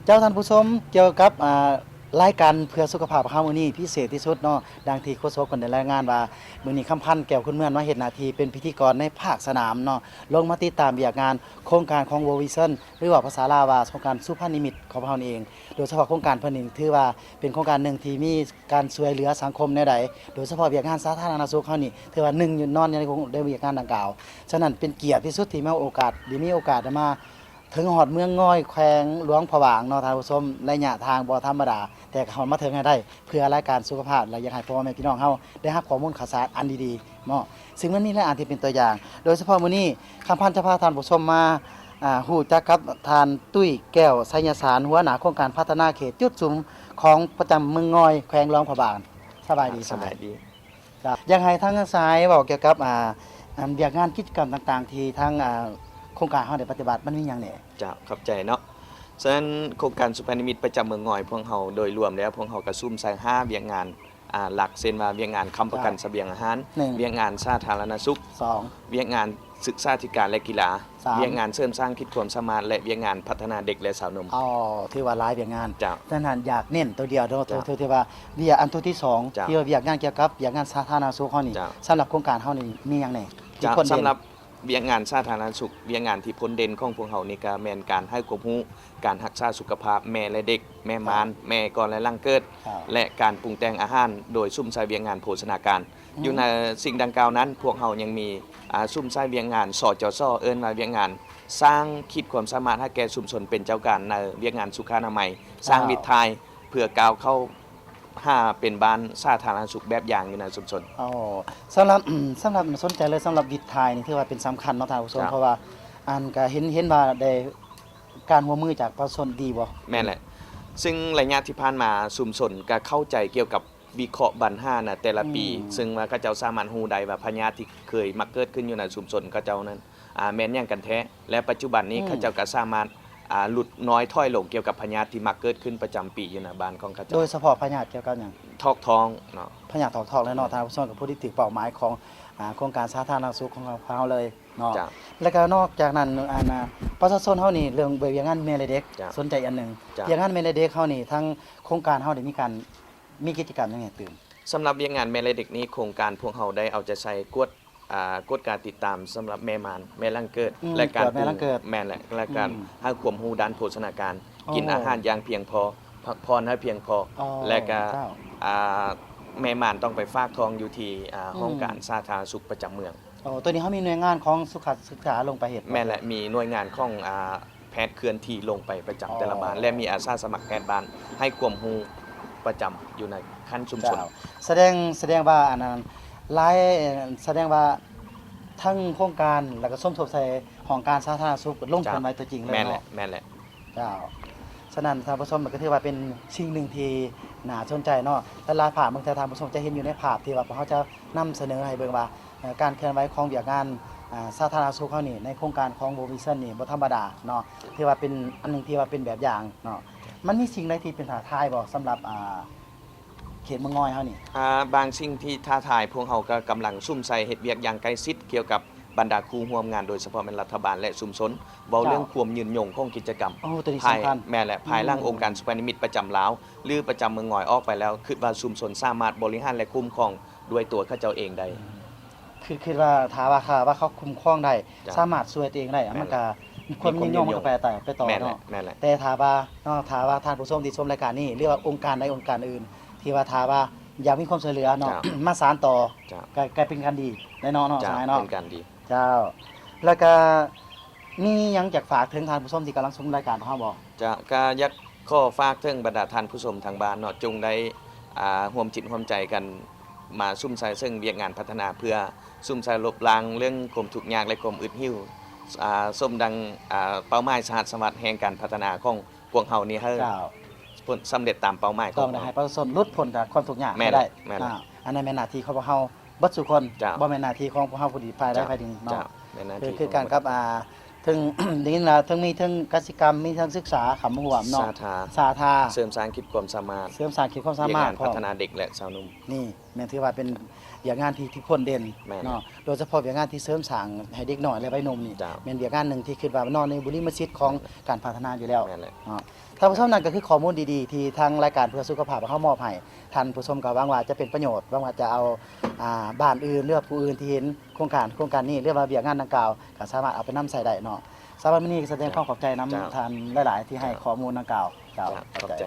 ເຈົ້າ ທ່ານຜູ້ຊົມ, ກ່ຽວກັບ ອ່າ ລາຍການເພື່ອສຸຂະພາບຂອງເຮົາມື້ນີ້ພິເສດທີ່ສຸດເນາະ, ດັ່ງທີ່ໂຄສົກເພິ່ນໄດ້ລາຍງານວ່າ ມື້ນີ້ຄຳພັນ ແກ້ວຄຸນເມືອງ ມາເຮັດໜ້າທີ່ເປັນພິທີກອນໃນພາກສະໜາມເນາະ, ລົງມາຕິດຕາມວຽກງານໂຄງການຂອງ World Vision ຫຼືວ່າພາສາລາວວ່າໂຄງການສຸພະນິມິດຂອງພວກເຮົານີ້ເອງ. ໂດຍສະເພາະໂຄງການເພິ່ນນີ້ ຖືວ່າເປັນໂຄງການໜຶ່ງທີ່ມີການຊ່ວຍເຫຼືອສັງຄົມແນວໃດ, ໂດຍສະເພາະວຽກງານສາທາລະນະສຸກເຮົານີ້ ຖືວ່າໜຶ່ງຢູ່ ນອນຢູ່ໃນ ໃນວຽກງານດັ່ງກ່າວ. ສະນັ້ນ ເປັນກຽດທີ່ສຸດທີ່ມີໂອກາດ ໄດ້ມີໂອກາດໄດ້ມາ ເຖິງຮອດເມືອງງອຍ ແຂວງຫຼວງພະບາງເນາະທ່ານຜູ້ຊົມ, ໄລຍະທາງບໍ່ທຳມະດາ, ແຕ່ກໍເຮົາມາເຖິງໃຫ້ໄດ້ ເພື່ອລາຍການສຸຂະພາບ ແລະ ຢາກໃຫ້ພໍ່ແມ່ພີ່ນ້ອງເຮົາໄດ້ຮັບຂໍ້ມູນຂ່າວສານອັນດີໆເນາະ. ຊຶ່ງມັນມີຫຼາຍອັນທີ່ເປັນຕົວຢ່າງ, ໂດຍສະເພາະມື້ນີ້ ຄຳພັນຈະພາທ່ານຜູ້ຊົມມາ ອ່າ ຮູ້ຈັກກັບທ່ານ ຕຸ້ຍ ແກ້ວໄຊຍະສານ ຫົວໜ້າໂຄງການພັດທະນາເຂດຈຸດສຸມຂອງປະຈຳເມືອງງອຍ ແຂວງຫຼວງພະບາງ. ສະບາຍດີ ສະບາຍດີ. ເຈົ້າ ຢາກໃຫ້ທາງສະຫາຍເວົ້າກ່ຽວກັບ ອ່າ ອັນວຽກງານກິດຈະກຳຕ່າງໆ ທີ່ທາງ ອ່າ ໂຄງການເຮົາໄດ້ປະຕິບັດ ມັນມີຫຍັງແດ່? ເຈົ້າ ຂອບໃຈເນາະ. ສະນັ້ນ ໂຄງການສຸພະນິມິດປະຈຳເມືອງງອຍ ພວກເຮົາໂດຍລວມແລ້ວ ພວກເຮົາກະສຸມໃສ່ຫ້າວຽກງານ ອ່າ ຫຼັກ ເຊັ່ນວ່າ ວຽກງານຄ້ຳປະກັນ ເຈົ້າ ສະບຽງອາຫານ, ໜຶ່ງ ວຽກງານສາທາລະນະສຸກ, ສອງ ວຽກງານສຶກສາທິການ ແລະ ກິລາ, ສາມ ວຽກງານເສີມສ້າງຂີດຄວາມສາມາດ ແລະ ວຽກງານພັດທະນາເດັກ ແລະ ສາວໜຸ່ມ. ອໍ ຖືວ່າຫຼາຍວຽກງານ. ເຈົ້າ ສະນັ້ນ ຢາກເນັ້ນໂຕດຽວເນາະ ເຈົ້າ ໂຕທີ່ວ່າວຽກອັນໂຕທີສອງ ເຈົ້າ ທີ່ວ່າວຽກງານກ່ຽວກັບວຽກງານສາທາລະນະສຸກເຮົານີ້. ເຈົ້າ ສຳລັບໂຄງການເຮົານີ້ມີຫຍັງແດ່ທີ່ ເຈົ້າ ພົ້ນເດັ່ນ? ສຳລັບວຽກງານສາທາລະນະສຸກ ວຽກງານທີ່ພົ້ນເດັ່ນຂອງພວກເຮົານີ້ກະແມ່ນການໃຫ້ຄວາມຮູ້ ການຮັກສາສຸຂະພາບແມ່ ແລະ ເດັກ, ແມ່ມານ, ເຈົ້າ ແມ່ກ່ອນ ແລະ ຫຼັງເກີດ ເຈົ້າ ແລະ ການປຸງແຕ່ງອາຫານ ໂດຍສຸມໃສ່ວຽກງານໂພຊະນາການ. ອືມ ຢູ່ໃນສິ່ງດັ່ງກ່າວນັ້ນ ພວກເຮົາຍັງມີ ອ່າ ສຸມໃສ່ວຽກງານ ສຈສ ເອີ້ນວ່າວຽກງານສ້າງຂີດຄວາມສາມາດໃຫ້ແກ່ຊຸມຊົນເປັນເຈົ້າການໃນວຽກງານສຸຂະອະນາໄມ, ເຈົ້າ ສ້າງວິດຖ່າຍ ເພື່ອກ້າວເຂົ້າຫາເປັນບ້ານສາທາລະນະສຸກແບບຢ່າງຢູ່ໃນຊຸມຊົນ. ອໍ ສຳລັບ ສຳລັບ ສົນໃຈເລີຍ ສຳລັບວິດຖ່າຍນີ້ຖືວ່າເປັນສຳຄັນເນາະທ່ານຜູ້ຊົມ. ເຈົ້າ ເພາະວ່າ ອັນ ກະເຫັນ ເຫັນວ່າໄດ້ການຮ່ວມມືຈາກປະຊາຊົນດີບໍ່? ແມ່ນແຫຼະ. ຊຶ່ງໄລຍະທີ່ຜ່ານມາ ຊຸມຊົນກະເຂົ້າໃຈກ່ຽວກັບ ວິເຄາະບັນຫານະແຕ່ລະປີ ອືມ ຊຶ່ງວ່າເຂົາເຈົ້າສາມາດຮູ້ໄດ້ວ່າພະຍາດທີ່ເຄີຍມັກເກີດຂຶ້ນຢູ່ໃນຊຸມຊົນເຂົາເຈົ້ານັ້ນ ອ່າ ແມ່ນຫຍັງກັນແທ້ ແລະ ປັດຈຸບັນນີ້ ອືມ ເຂົາເຈົ້າກໍສາມາດ ອ່າ ຫຼຸດນ້ອຍຖອຍລົງກ່ຽວກັບພະຍາດທີ່ມັກເກີດຂຶ້ນປະຈຳປີຢູ່ໃນບ້ານຂອງເຂົາເຈົ້າ. ໂດຍສະເພາະພະຍາດກ່ຽວກັບຫຍັງ? ຖອກທ້ອງເນາະ. ພະຍາດຖອກທ້ອງແລ້ວເນາະ ອືມ ທ່ານຜູ້ຊົມ ກໍພໍດີຖືກເປົ້າໝາຍຂອງ ອ່າ ໂຄງການສາທາລະນະສຸກຂອງເຮົາເລີຍເນາະ. ເຈົ້າ ແລ້ວກໍນອກຈາກນັ້ນ ອັນ ອ່າ ປະຊາຊົນເຮົານີ້ ເລື່ອງວຽກງານແມ່ ແລະ ເດັກ ເຈົ້າ ສົນໃຈອັນໜຶ່ງ. ເຈົ້າ ວຽກງານແມ່ ແລະ ເດັກເຮົານີ້ ທາງໂຄງການເຮົາໄດ້ມີການ ມີກິດຈະກຳຫຍັງແນ່ຕື່ມ? ສຳລັບວຽກງານແມ່ ແລະ ເດັກນີ້ ໂຄງການພວກເຮົາໄດ້ເອົາໃຈໃສ່ກວດ ອ່າ ກວດກາຕິດຕາມສຳລັບແມ່ມານ, ແມ່ຫຼັງເກີດ ອືມ ແລະ ການ ກວດແມ່ຫຼັງເກີດ ແມ່ນແຫຼະ ແລະ ການ ອືມ ໃຫ້ຄວາມຮູ້ດ້ານໂພຊະນາການ, ອໍ ກິນອາຫານຢ່າງພຽງພໍ, ພັກຜ່ອນໃຫ້ພຽງພໍ ອໍ ແລະ ກະ ເຈົ້າ ອ່າ ແມ່ມານຕ້ອງໄປຝາກທ້ອງຢູ່ທີ່ ອ່າ ອືມ ຫ້ອງການສາທາລະນະສຸກປະຈຳເມືອງ. ອໍ ໂຕນີ້ເຮົາມີໜ່ວຍງານຂອງສຸຂະສຶກສາລົງໄປເຮັດບໍ່? ແມ່ນແຫຼະ ມີໜ່ວຍງານຂອງ ອ່າ ແພດເຄື່ອນທີ່ລົງໄປປະຈຳແຕ່ລະບ້ານ ອໍ ແລະ ມີອາສາສະໝັກແພດບ້ານໃຫ້ຄວາມຮູ້ປະຈຳຢູ່ໃນຂັ້ນຊຸມຊົນ. ເຈົ້າ ສະແດງ ສະແດງວ່າ ອັນນັ້ນ ຫຼາຍ ສະແດງວ່າທັງໂຄງການ ແລ້ວກໍສົມທົບໃສ່ຫ້ອງການສາທາລະນະສຸກລົງເຄື່ອນໄຫວຕົວຈິງເລີຍເນາະ. ເຈົ້າ ແມ່ນແຫຼະ ແມ່ນແຫຼະ. ສະນັ້ນ ທ່ານຜູ້ຊົມ ມັນກໍຖືວ່າເປັນສິ່ງໜຶ່ງທີ່ໜ້າສົນໃຈເນາະ. ຫຼາຍໆພາກເມືອງ ທ່ານຜູ້ຊົມຈະເຫັນຢູ່ໃນພາບທີ່ວ່າພວກເຮົາຈະນຳສະເໜີໃຫ້ເບິ່ງວ່າ ເອີ ການເຄື່ອນໄຫວຂອງວຽກງານ ອ່າ ສາທາລະນະສຸກເຮົານີ້ ໃນໂຄງການຂອງ World Vision ນີ້ບໍ່ທຳມະດາເນາະ, ຖືວ່າເປັນອັນໜຶ່ງທີ່ວ່າເປັນແບບຢ່າງເນາະ. ມັນມີສິ່ງໃດທີ່ເປັນທ້າທາຍບໍ່ ສຳລັບ ອ່າ ເຂດເມືອງງອຍເຮົານີ້? ອ່າ ບາງສິ່ງທີ່ທ້າທາຍ ພວກເຮົາກໍກຳລັງສຸມໃສ່ເຮັດວຽກຢ່າງໃກ້ຊິດກ່ຽວກັບບັນດາຄູ່ຮ່ວມງານ ໂດຍສະເພາະແມ່ນລັດຖະບານ ແລະ ຊຸມຊົນ ເວົ້າເລື່ອງ ເຈົ້າ ຄວາມຍືນຍົງຂອງກິດຈະກຳ. ໂອ້ ໂຕນີ້ສຳຄັນ. ແມ່ນແຫຼະ ພາຍຫຼັງ ອືມ ອົງການສຸພານິມິດປະຈຳລາວ ຫຼື ປະຈຳເມືອງງອຍອອກໄປແລ້ວ ຄິດວ່າຊຸມຊົນສາມາດບໍລິຫານ ແລະ ຄຸ້ມຄອງ ດ້ວຍຕົວເຂົາເຈົ້າເອງໄດ້. ອືມ ຄື ຄິດວ່າຖ້າວ່າ ຖ້າວ່າເຂົາຄຸ້ມຄອງໄດ້ ເຈົ້າ ສາມາດຊ່ວຍຕົວເອງໄດ້ ແມ່ນແຫຼະ ມັນກະມີຄວາມຍືນຍົງ ມີຄວາມຍືນຍົງ ມັນກະໄປໄດ້ ໄປຕໍ່ ແມ່ນແຫຼະ ເນາະ. ແມ່ນແຫຼະ. ແຕ່ຖ້າວ່າເນາະ ຖ້າວ່າທ່ານຜູ້ຊົມທີ່ຊົມລາຍການນີ້ ຫຼືວ່າອົງການໃດອົງການອື່ນ ທີ່ວ່າຖ້າວ່າຢາກມີຄວາມຊ່ວຍເຫຼືອເນາະ ເຈົ້າ ມາສານຕໍ່ ເຈົ້າ ກະ ກະເປັນການດີແນ່ນອນເນາະ ເຈົ້າ ສະຫາຍເນາະ. ເປັນການດີ. ເຈົ້າ ແລ້ວກະມີຫຍັງຈະຝາກເຖິງທ່ານຜູ້ຊົມທີ່ກຳລັງຊົມລາຍການຂອງເຮົາບໍ່? ເຈົ້າ ກະຢາກ ຂໍຝາກເຖິງບັນດາທ່ານຜູ້ຊົມທາງບ້ານເນາະ ຈົ່ງໄດ້ ອ່າ ຮ່ວມຈິດຮ່ວມໃຈກັນມາສຸມໃສ່ເຊິ່ງວຽກງານພັດທະນາ ເພື່ອສຸມໃສ່ລົບລ້າງເລື່ອງຄວາມທຸກຍາກ ແລະ ຄວາມອຶດຫິວ ອ່າ ສົມດັ່ງ ອ່າ ເປົ້າໝາຍສະຫັດສະຫວັດແຫ່ງການພັດທະນາຂອງພວກເຮົານີ້ໃຫ້ ເຈົ້າ ຜົນສຳເລັດຕາມເປົ້າໝາຍຂອງ ຕ້ອງໄດ້ໃຫ້ປະຊາຊົນຫຼຸດພົ້ນຈາກຄວາມທຸກຍາກໃຫ້ໄດ້. ແມ່ນແຫຼະ ແມ່ນແຫຼະ. ອ່າ ອັນນັ້ນແມ່ນໜ້າທີ່ຂອງພວກເຮົາ ເບິດສູ່ຄົນ ເຈົ້າ ບໍ່ແມ່ນໜ້າທີ່ຂອງພວກເຮົາຜູ້ດີຝ່າຍໃດ ເຈົ້າ ຝ່າຍໜຶ່ງເນາະ ເຈົ້າ ແມ່ນໜ້າທີ່ ຄື ຄືກັນກັບ ອ່າ ເຖິງ ໄດ້ຍິນວ່າເຖິງມີເຖິງກະສິກຳ ມີເຖິງສຶກສາເຂົ້າມາຮ່ວມເນາະ ສາທາ ສາທາ ເສີມສ້າງຂີດຄວາມສາມາດ ເສີມສ້າງຂີດຄວາມສາມາດ ວຽກງານພັດທະນາເດັກ ແລະ ຊາວໜຸ່ມ ນີ້ແມ່ນຖືວ່າເປັນວຽກງານທີ່ ທີ່ພົ້ນເດັ່ນ ແມ່ນ ເນາະ ໂດຍສະເພາະວຽກງານທີ່ເສີມສ້າງໃຫ້ເດັກນ້ອຍ ແລະ ໄວໜຸ່ມນີ້ ເຈົ້າ ແມ່ນວຽກງານໜຶ່ງທີ່ຄິດວ່ານອນໃນບຸລິມະສິດຂອງ ແມ່ນ ການພັດທະນາຢູ່ແລ້ວ ແມ່ນແຫຼະ ເນາະ. ທ່ານຜູ້ຊົມ ນັ້ນກໍຄືຂໍ້ມູນດີໆ ທີ່ທາງລາຍການເພື່ອສຸຂະພາບເຮົາມອບໃຫ້ທ່ານຜູ້ຊົມ ກໍຫວັງວ່າຈະເປັນປະໂຫຍດ, ຫວັງວ່າຈະເອົາ ອ່າ ບ້ານອື່ນ ຫຼືວ່າຜູ້ອື່ນທີ່ເຫັນໂຄງການ ໂຄງການນີ້ ຫຼືວ່າວຽກງານດັ່ງກ່າວ ກໍສາມາດເອົາໄປນຳໃຊ້ໄດ້ເນາະ. ສຳລັບມື້ນີ້ກໍສະແດງຄວາມຂອບໃຈນຳ ເຈົ້າ ທ່ານຫຼາຍໆ ທີ່ໃຫ້ ເຈົ້າ ຂໍ້ມູນດັ່ງກ່າວ. ເຈົ້າ ເຈົ້າ ຂອບໃຈ ຂອບໃຈ.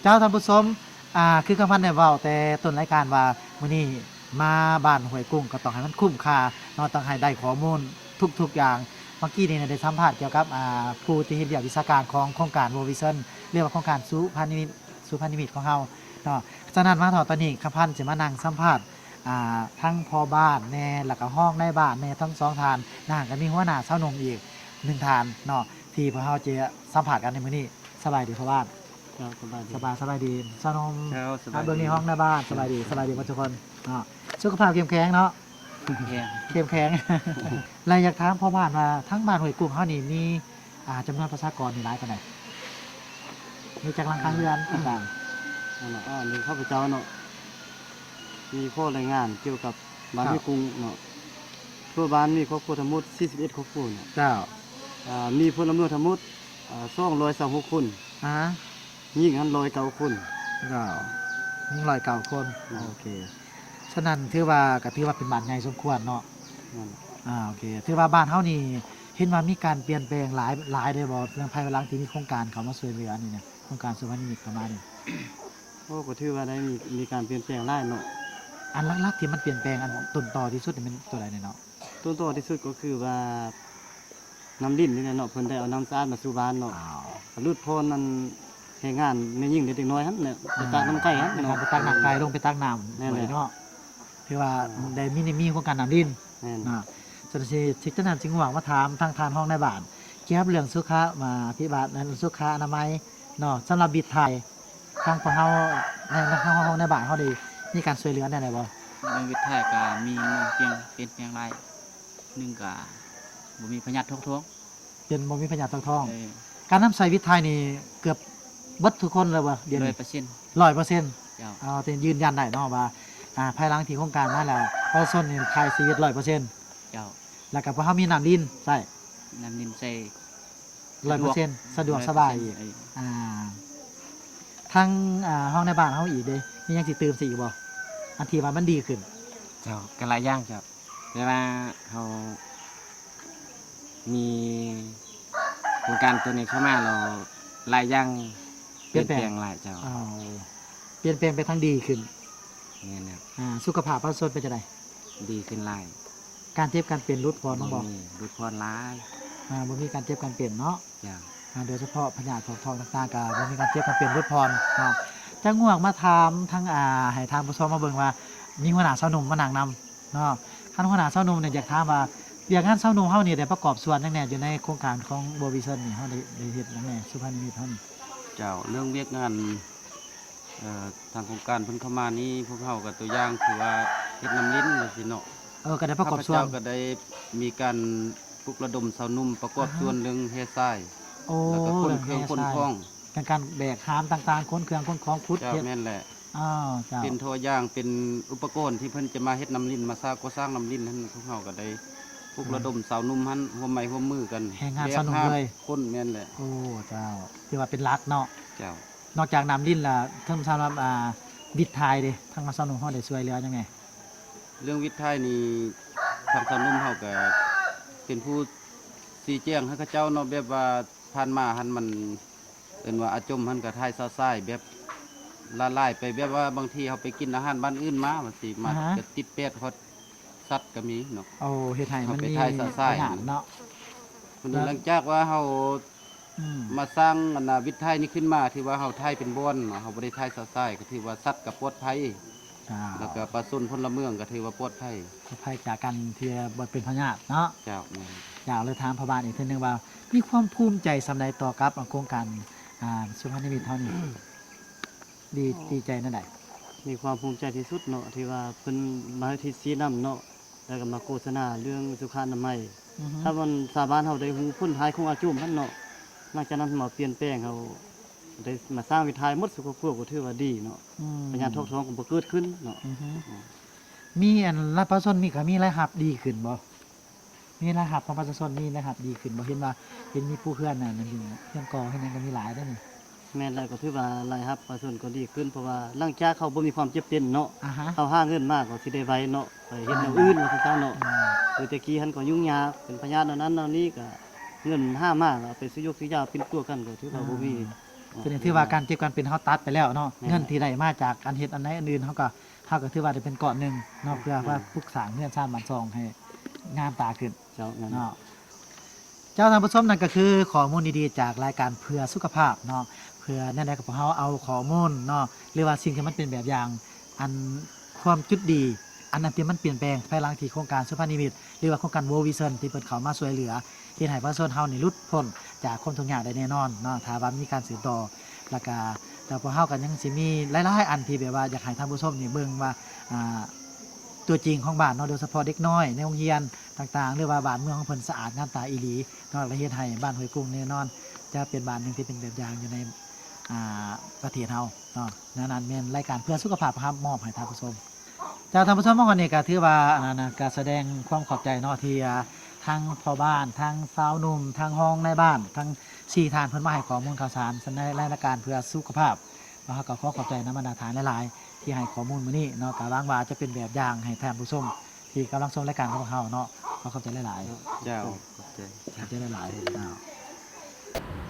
ເຈົ້າ ທ່ານຜູ້ຊົມ ອ່າ ຄືຄຳພັນໄດ້ເວົ້າແຕ່ຕົ້ນລາຍການວ່າ ມື້ນີ້ມາບ້ານຫ້ວຍກຸ້ງກໍຕ້ອງໃຫ້ມັນຄຸ້ມຄ່າເນາະ, ຕ້ອງໃຫ້ໄດ້ຂໍ້ມູນທຸກໆຢ່າງ. ເມື່ອກີ້ນີ້ໄດ້ສຳພາດກ່ຽວກັບ ອ່າ ຜູ້ທີ່ເຮັດວຽກວິຊາການຂອງໂຄງການ World Vision ເອີ້ນວ່າໂຄງການສຸພານິມິດ ສຸພານິມິດຂອງເຮົາເນາະ. ສະນັ້ນມາຮອດຕອນນີ້ ຄຳພັນຊິມານັ່ງສຳພາດ ອ່າ ທັງພໍ່ບ້ານແດ່ ແລ້ວກໍຮອງນາຍບ້ານແດ່ ທັງສອງທ່ານ. ນະ ກໍມີຫົວໜ້າຊາວໜຸ່ມອີກໜຶ່ງທ່ານເນາະ ທີ່ພວກເຮົາຈະສຳພາດກັນໃນມື້ນີ້. ສະບາຍດີພໍ່ບ້ານ. ເຈົ້າ ສະບາຍດີ. ສະບາຍ ສະບາຍດີຊາວໜຸ່ມ. ເຈົ້າ ສະບາຍດີ. ເບິ່ງນີ້ຮອງນາຍບ້ານ. ສະບາຍດີ ສະບາຍດີເບິດທຸກຄົນເນາະ. ສຸຂະພາບເຂັ້ມແຂງເນາະ. ເຂັ້ມແຂງ ເຂັ້ມແຂງ. ແລ້ວຢາກຖາມພໍ່ບ້ານວ່າ ທາງບ້ານຫ້ວຍກຸ້ງເຮົານີ້ມີ ອ່າ ຈຳນວນປະຊາກອນນີ້ຫຼາຍປານໃດ? ມີຈັກຫຼັງຄາເຮືອນຕ່າງໆ? ອັນນັ້ນ ອັນນີ້ຂ້າພະເຈົ້າເນາະ ມີຂໍ້ລາຍງານກ່ຽວກັບບ້ານຫ້ວຍກຸ້ງເນາະ. ທົ່ວບ້ານມີຄອບຄົວທັງໝົດສີ່ສິບເອັດຄອບຄົວເນາະ. ເຈົ້າ. ອ່າ ມີພົນລະເມືອງທັງໝົດ ອ່າ ສອງຮ້ອຍຊາວຫົກຄົນ. ອ່າ ຍິງຫັ້ນຮ້ອຍເກົ້າຄົນ. ເຈົ້າ ຍິງຮ້ອຍເກົ້າຄົນ. ອືມ ໂອເຄ. ສະນັ້ນຖືວ່າ ກໍຖືວ່າເປັນບ້ານໃຫຍ່ສົມຄວນເນາະ. ແມ່ນ. ອ່າ ໂອເຄ. ຖືວ່າບ້ານເຮົານີ້ເຫັນວ່າມີການປ່ຽນແປງຫຼາຍ ຫຼາຍເດ້ບໍ່ ໃນພາຍຫຼັງທີ່ມີໂຄງການເຂົ້າມາຊ່ວຍເຫຼືອນີ້ນະ ໂຄງການສຸພານິມິດເຂົ້າມານີ້? ໂອ້ ກໍຖືວ່າໄດ້ມີ ມີການປ່ຽນແປງຫຼາຍເນາະ. ອັນຫຼັກໆທີ່ມັນປ່ຽນແປງ ອັນຕົ້ນຕໍທີ່ສຸດນີ້ແມ່ນຕົວໃດແດ່ເນາະ? ຕົ້ນຕໍທີ່ສຸດກໍຄືວ່າ ນ້ຳລິນນີ້ແຫຼະເນາະ ເພິ່ນໄດ້ເອົານ້ຳສະອາດມາສູ່ບ້ານເນາະ. ອ້າວ ກໍຫຼຸດຜ່ອນອັນແຮງງານແມ່ຍິງເດັກນ້ອຍຫັ້ນແຫຼະ ໄປຕັກນ້ຳໄກ່ຫັ້ນເນາະ ໄປຕັກນ້ຳໄກ່ ລົງໄປຕັກນ້ຳ. ແມ່ນແຫຼະເນາະ. ຖືວ່າ ອ່າ ໄດ້ມີ ໄດ້ມີໂຄງການນ້ຳລິນ. ແມ່ນ. ອ່າ ສະນັ້ນຊິ ຊິ ສະນັ້ນຊິຫວັງມາຖາມທາງທ່ານຮອງນາຍບ້ານ ກ່ຽວກັບເລື່ອງສຸຂະ ອ່າ ພິບານ ສຸຂະອະນາໄມເນາະ ສຳລັບວິດຖ່າຍ ທາງພວກເຮົາໃນ ໃນ ທາງຫ້ອງໃນບ້ານເຮົາໄດ້ມີການຊ່ວຍເຫຼືອແນວໃດບໍ່? ເລື່ອງວິດຖ່າຍກະມີປ່ຽນ ປ່ຽນແປງຫຼາຍ. ໜຶ່ງກະບໍ່ມີພະຍາດຕົກທ້ອງ. ເປັນບໍ່ມີພະຍາດຕົກທ້ອງ. ເອີ ການນຳໃຊ້ວິດຖ່າຍນີ້ເກືອບເບິດທຸກຄົນແລ້ວບໍ່ ດຽວນີ້? ຮ້ອຍເປີເຊັນ. ຮ້ອຍເປີເຊັນ. ເຈົ້າ. ເອົາ ທີ່ຢືນຢັນໄດ້ເນາະວ່າ ອ່າ ພາຍຫຼັງທີ່ໂຄງການມາແລ້ວ ປະຊາຊົນນີ້ຖ່າຍຊີວິດຮ້ອຍເປີເຊັນ. ເຈົ້າ. ແລ້ວກະພວກເຮົາມີນ້ຳລິນໃຊ້. ນ້ຳລິນໃຊ້ ຮ້ອຍເປີເຊັນ ສະດວກສະບາຍອີກ. ເອີ ອ່າ ທາງ ອ່າ ຮອງນາຍບ້ານເຮົາອີກເດ້ ມີຫຍັງຊິຕື່ມໃສ່ອີກບໍ່ ອັນທີ່ວ່າມັນດີຂຶ້ນ? ເຈົ້າ ກໍຫຼາຍຢ່າງເຈົ້າ ແຕ່ວ່າເຮົາມີໂຄງການໂຕນີ້ເຂົ້າມາແລ້ວ ຫຼາຍຢ່າງປ່ຽນແປງ ປ່ຽນແປງຫຼາຍເຈົ້າ. ເອົາ ປ່ຽນແປງໄປທາງດີຂຶ້ນ. ແມ່ນແລ້ວ. ອ່າ ສຸຂະພາບປະຊາຊົນເປັນຈັ່ງໃດ? ດີຂຶ້ນຫຼາຍ. ການເຈັບການເປັນຫຼຸດຜ່ອນລົງບໍ່? ບໍ່ມີ ຫຼຸດຜ່ອນຫຼາຍ. ອ່າ ບໍ່ມີການເຈັບການເປັນເນາະ. ເຈົ້າ. ອ່າ ໂດຍສະເພາະພະຍາດຖອກທ້ອງຕ່າງໆ ກໍບໍ່ມີການເຈັບການເປັນຫຼຸດຜ່ອນເນາະ. ຈະງວກມາຖາມທາງ ອ່າ ໃຫ້ທ່ານຜູ້ຊົມມາເບິ່ງວ່າ ມີຫົວໜ້າຊາວໜຸ່ມມານັ່ງນຳເນາະ. ຄັນຫົວໜ້າຊາວໜຸ່ມນີ້ ຢາກຖາມວ່າ ວຽກງານຊາວໜຸ່ມເຮົານີ້ ໄດ້ປະກອບສ່ວນຫຍັງແດ່ ຢູ່ໃນໂຄງການຂອງ World Vision ນີ້ ເຮົາໄດ້ ໄດ້ເຮັດຫຍັງແດ່ ສຸພານິມິດເຮົານີ້? ເຈົ້າ ເລື່ອງວຽກງານ ເອີ ທາງໂຄງການເພິ່ນເຂົ້າມານີ້ ພວກເຮົາກໍຕົວຢ່າງຄືວ່າເຮັດນ້ຳລິນວ່າຊີ້ເນາະ. ເອີ ກໍໄດ້ປະກອບສ່ວນ. ຂ້າພະເຈົ້າກໍໄດ້ມີການປຸກລະດົມຊາວໜຸ່ມ ປະກອບ ອ່າຮະ ສ່ວນເລື່ອງແຮ່ຊາຍ. ໂອ້ ແລ້ວກໍຂົນເຄື່ອງ ເລື່ອງແຮ່ຊາຍ ຂົນຂອງ ການ ການແບກຫາມຕ່າງໆ ຂົນເຄື່ອງຂົນຂອງ ຂຸດ ເຈົ້າ ເຮັດ. ແມ່ນແຫຼະ. ອໍ ເຈົ້າ. ເປັນທົ່ວຢ່າງ ເປັນອຸປະກອນທີ່ເພິ່ນຈະມາເຮັດນ້ຳລິນ ມາສ້າງ ກໍ່ສ້າງນ້ຳລິນຫັ້ນ ພວກເຮົາກໍໄດ້ປຸກ ອືມ ລະດົມຊາວໜຸ່ມຫັ້ນ ຮ່ວມໄມ້ຮ່ວມມືກັນ ແຮງງານຊາວໜຸ່ມເລີຍ ແບກຫາມຂົນ. ແມ່ນແຫຼະ. ໂອ້ ເຈົ້າ ຖືວ່າເປັນຫຼັກເນາະ. ເຈົ້າ. ນອກຈາກນ້ຳລິນລະ ເຖິງສຳລັບ ອ່າ ວິດຖ່າຍເດ ທາງຊາວໜຸ່ມເຮົາໄດ້ຊ່ວຍເຫຼືອຫຍັງແດ່? ເລື່ອງວິດຖ່າຍນີ້ ທາງຊາວໜຸ່ມເຮົາກະເປັນຜູ້ຊີ້ແຈງໃຫ້ເຂົາເຈົ້າເນາະ ແບບວ່າຜ່ານມາຫັ້ນມັນເອີ້ນວ່າອາຈົມຫັ້ນກະຖ່າຍຊະຊາຍແບບຫຼາຍໆ ໄປ ແບບວ່າບາງທີເຮົາໄປກິນອາຫານບ້ານອື່ນມາ ມັນຊິມາ ອ່າຮະ ກະຕິດແປດຮອດ ສັດກໍມີເນາະ. ໂອ້ ເຮັດໃຫ້ມັນມີ ເຮົາໄປຖ່າຍຊະຊາຍ ພະຍາດເນາະ. ແລ້ວຫຼັງຈາກວ່າເຮົາ ອືມ ມາສ້າງອັນນ່າ ວິດຖ່າຍນີ້ຂຶ້ນມາ ຖືວ່າເຮົາຖ່າຍເປັນບ່ອນເນາະ ເຮົາບໍ່ໄດ້ຖ່າຍຊະຊາຍ ກໍຖືວ່າສັດກໍປອດໄພ. ເຈົ້າ. ແລ້ວກໍປະຊາຊົນພົນລະເມືອງກໍຖືວ່າປອດໄພ ປອດໄພຈາກການທີ່ບໍ່ເປັນພະຍາດເນາະ. ເຈົ້າ ແມ່ນ. ເຈົ້າ ເລີຍຖາມພໍ່ບ້ານອີກເທື່ອໜຶ່ງວ່າ ມີຄວາມພູມໃຈສ່ຳໃດຕໍ່ກັບໂຄງການ ອ່າ ສຸພານິມິດເຮົານີ້? ດີ ດີໃຈແນວໃດ? ມີຄວາມພູມໃຈທີ່ສຸດເນາະ ທີ່ວ່າເພິ່ນມາເຮັດທີ່ຊີ້ນຳເນາະ ແລ້ວກໍມາໂຄສະນາເລື່ອງສຸຂະອະນາໄມ. ອືຮຶ. ຖ້າມັນຊາວບ້ານເຮົາໄດ້ຮູ້ຜົນຮ້າຍຂອງອາຈົມຫັ້ນເນາະ ຫຼັງຈາກນັ້ນມາປ່ຽນແປງ ເຮົາໄດ້ມາສ້າງວິດຖ່າຍໝົດສຸຂະຄົວ ກໍຖືວ່າດີເນາະ. ອືມ. ພະຍາດຖອກທ້ອງກໍບໍ່ເກີດຂຶ້ນເນາະ. ອືຮຶ. ອືມ. ມີອັນ ລັດປະຊາຊົນມີ ກໍມີລາຍຮັບດີຂຶ້ນບໍ່? ມີລາຍຮັບຂອງປະຊາຊົນ ມີລາຍຮັບດີຂຶ້ນບໍ່? ເຫັນວ່າ ເຫັນມີປູເຮືອນນັ້ນ ເຮືອນກໍ່ ເຮືອນຫຍັງກໍມີຫຼາຍເດ້ນີ້. ແມ່ນແລ້ວ ກໍຖືວ່າລາຍຮັບປະຊາຊົນກໍດີຂຶ້ນ ເພາະວ່າຫຼັງຈາກເຮົາບໍ່ມີຄວາມຈຳເປັນເນາະ ອາຮະ ເຮົາຫາເງິນມາກໍຊິໄດ້ໄວເນາະ ໄປເຮັດແນວອື່ນວ່າຊັ້ນຊະເນາະ. ອືມ ຄືແຕ່ກີ້ຫັ້ນກໍຫຍຸ້ງຍາກ ເປັນພະຍາດແນວນັ້ນແນວນີ້ ກໍເງິນຫາມາກໍເອົາໄປຊື້ຢົກຊື້ຢາ ປິ່ນປົວກັນ ກໍຖືວ່າບໍ່ມີ ອືມ ເນາະ. ຕົວນີ້ຖືວ່າການເກັບການເປັນເຮົາຕັດໄປແລ້ວເນາະ. ແມ່ນ ເງິນທີ່ໄດ້ມາຈາກການເຮັດອັນໃດອັນອື່ນ ເຮົາກໍ ເຮົາກໍຖືວ່າໄດ້ເປັນກ້ອນໜຶ່ງເນາະ ເພື່ອ ແມ່ນ ວ່າປຸກສ້າງເຮືອນຊານບ້ານຊ່ອງໃຫ້ງາມຕາຂຶ້ນ ເຈົ້າ ແມ່ນ ເນາະ. ເຈົ້າ ທ່ານຜູ້ຊົມ ນັ້ນກໍຄືຂໍ້ມູນດີໆຈາກລາຍການເພື່ອສຸຂະພາບເນາະ. ເພື່ອແນວໃດກໍພວກເຮົາເອົາຂໍ້ມູນເນາະ ຫຼືວ່າສິ່ງທີ່ມັນເປັນແບບຢ່າງ ອັນຄວາມຈຸດດີ ອັນ ອັນທີ່ມັນປ່ຽນແປງພາຍຫຼັງທີ່ໂຄງການສຸພານິມິດ ຫຼືວ່າໂຄງການ World Vision ທີ່ເພິ່ນເຂົ້າມາຊ່ວຍເຫຼືອ ເຮັດໃຫ້ປະຊາຊົນເຮົານີ້ຫຼຸດພົ້ນຈາກຄວາມທຸກຍາກໄດ້ແນ່ນອນເນາະ ຖ້າວ່າມີການສືບຕໍ່. ແລ້ວກະ ແຕ່ພວກເຮົາກໍຍັງຊິມີຫຼາຍໆອັນທີ່ແບບວ່າຢາກໃຫ້ທ່ານຜູ້ຊົມນີ້ເບິ່ງວ່າ ອ່າ ຕົວຈິງຂອງບ້ານເນາະ ໂດຍສະເພາະເດັກນ້ອຍໃນໂຮງຮຽນຕ່າງໆ ຫຼືວ່າບ້ານເມືອງຂອງເພິ່ນສະອາດງາມຕາອີ່ຫຼີເນາະ ແລະ ເຮັດໃຫ້ບ້ານຫ້ວຍກຸ້ງແນ່ນອນຈະເປັນບ້ານໜຶ່ງທີ່ເປັນແບບຢ່າງຢູ່ໃນ ອ່າ ປະເທດເຮົາເນາະ. ແນວນັ້ນແມ່ນລາຍການເພື່ອສຸຂະພາບ ເຮົາມອບໃຫ້ທ່ານຜູ້ຊົມ. ເຈົ້າ ທ່ານຜູ້ຊົມ ມາຮອດນີ້ກໍຖືວ່າ ອັນນັ້ນນະ ກໍສະແດງຄວາມຂອບໃຈເນາະ ທີ່ ອ່າ ທັງພໍ່ບ້ານ ທັງຊາວໜຸ່ມ ທັງຮອງນາຍບ້ານ ທັງສີ່ທ່ານ ເພິ່ນມາໃຫ້ຂໍ້ມູນຂ່າວສານໃນລາຍການເພື່ອສຸຂະພາບ. ເຮົາກໍຂໍຂອບໃຈນຳບັນດາທ່ານຫຼາຍໆ ທີ່ໃຫ້ຂໍ້ມູນມື້ນີ້ເນາະ ກໍຫວັງວ່າຈະເປັນແບບຢ່າງໃຫ້ທ່ານຜູ້ຊົມທີ່ກຳລັງຊົມລາຍການຂອງພວກເຮົາເນາະ. ຂໍຂອບໃຈຫຼາຍໆ. ເຈົ້າ ຂອບໃຈ ຂອບໃຈຫຼາຍໆ. ເຈົ້າ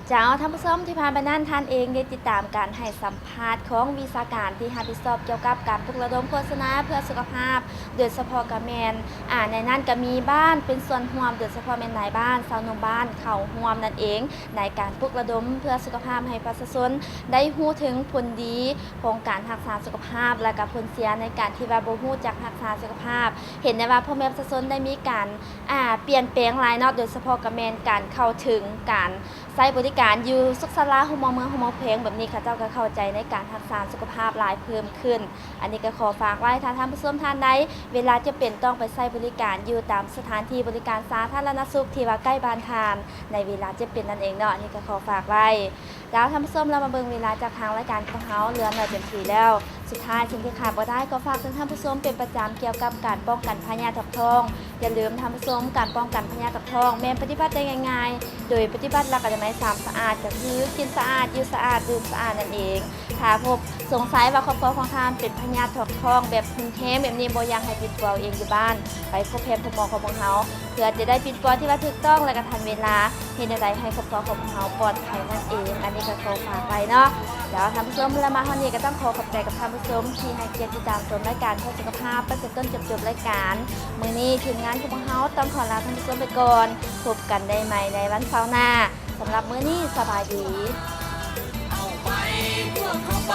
ເຈົ້າ ທ່ານຜູ້ຊົມ ທີ່ຜ່ານມານັ້ນ ທ່ານເອງໄດ້ຕິດຕາມການໃຫ້ສຳພາດຂອງວິຊາການທີ່ຮັບຜິດຊອບກ່ຽວກັບການປຸກລະດົມໂຄສະນາເພື່ອສຸຂະພາບ ໂດຍສະເພາະກໍແມ່ນ ອາ ໃນນັ້ນກໍມີບ້ານເປັນສ່ວນຮ່ວມ ໂດຍສະເພາະແມ່ນນາຍບ້ານ ຊາວໜຸ່ມບ້ານເຂົ້າຮ່ວມນັ້ນເອງ ໃນການປຸກລະດົມເພື່ອສຸຂະພາບໃຫ້ປະຊາຊົນໄດ້ຮູ້ເຖິງຜົນດີຂອງການຮັກສາສຸຂະພາບ ແລະ ກະຜົນເສຍໃນການທີ່ວ່າບໍ່ຮູ້ຈັກຮັກສາສຸຂະພາບ. ເຫັນໄດ້ວ່າພໍ່ແມ່ປະຊາຊົນໄດ້ມີການ ອາ ປ່ຽນແປງຫຼາຍເນາະ ໂດຍສະເພາະກໍແມ່ນການເຂົ້າເຖິງການໃຊ້ບໍລິການຢູ່ສຸກສາລາ ໂຮງໝໍເມືອງ ໂຮງໝໍແຂວງ ແບບນີ້ ເຂົາເຈົ້າກໍເຂົ້າໃຈໃນການຮັກສາສຸຂະພາບຫຼາຍເພີ່ມຂຶ້ນ. ອັນນີ້ກໍຂໍຝາກໄວ້ ຖ້າທ່ານຜູ້ຊົມທ່ານໃດເວລາຈຳເປັນຕ້ອງໄປໃຊ້ບໍລິການຢູ່ຕາມສະຖານທີ່ບໍລິການສາທາລະນະສຸກທີ່ວ່າໃກ້ບ້ານທ່ານ ໃນເວລາຈຳເປັນນັ້ນເອງເນາະ ອັນນີ້ກໍຂໍຝາກໄວ້. ເຈົ້າ ທ່ານຜູ້ຊົມ ເຮົາມາເບິ່ງເວລາຈາກທາງລາຍການຂອງເຮົາເຫຼືອໜ້ອຍເຕັມທີແລ້ວ. ສຸດທ້າຍ ສິ່ງທີ່ຂາດບໍ່ໄດ້ກໍຝາກເຖິງທ່ານຜູ້ຊົມເປັນປະຈຳກ່ຽວກັບການປ້ອງກັນພະຍາດຖອກທ້ອງ. ຢ່າລືມທ່ານຜູ້ຊົມ ການປ້ອງກັນພະຍາດຖອກທ້ອງແມ່ນປະຕິບັດໄດ້ງ່າຍໆ ໂດຍປະຕິບັດຫຼັກອະນາໄມສາມສະອາດ ກໍຄື ກິນສະອາດ, ຢູ່ສະອາດ, ດື່ມສະອາດ ນັ້ນເອງ. ຖ້າພົບສົງໄສວ່າຄອບຄົວຂອງທ່ານເປັນພະຍາດຖອກທ້ອງແບບຮຸນແຮງແບບນີ້ ບໍ່ຢາກໃຫ້ປິ່ນປົວເອງຢູ່ບ້ານ ໄປພົບແພດພົບໝໍຂອງພວກເຮົາ ເພື່ອຈະໄດ້ປິ່ນປົວທີ່ວ່າຖືກຕ້ອງ ແລະ ກະທັນເວລາ ເຮັດແນວໃດໃຫ້ຄອບຄົວຂອງພວກເຮົາປອດໄພນັ້ນເອງ. ອັນນີ້ກໍຂໍຝາກໄວ້ເນາະ. ແລ້ວທ່ານຜູ້ຊົມ ແລະ ມາຮອດນີ້ກໍຕ້ອງຂໍຂອບໃຈກັບທ່ານຜູ້ຊົມທີ່ໃຫ້ກຽດຕິດຕາມຊົມລາຍການເພື່ອສຸຂະພາບ ຕັ້ງແຕ່ຕົ້ນຈົນຈົບລາຍການ. ມື້ນີ້ທີມງານຂອງພວກເຮົາຕ້ອງຂໍລາທ່ານຜູ້ຊົມໄປກ່ອນ. ພົບກັນໄດ້ໃໝ່ໃນວັນເສົາໜ້າ. ສຳລັບມື້ນີ້ ສະບາຍດີ. ເອົາໄປ ພວກເຮົາໄປ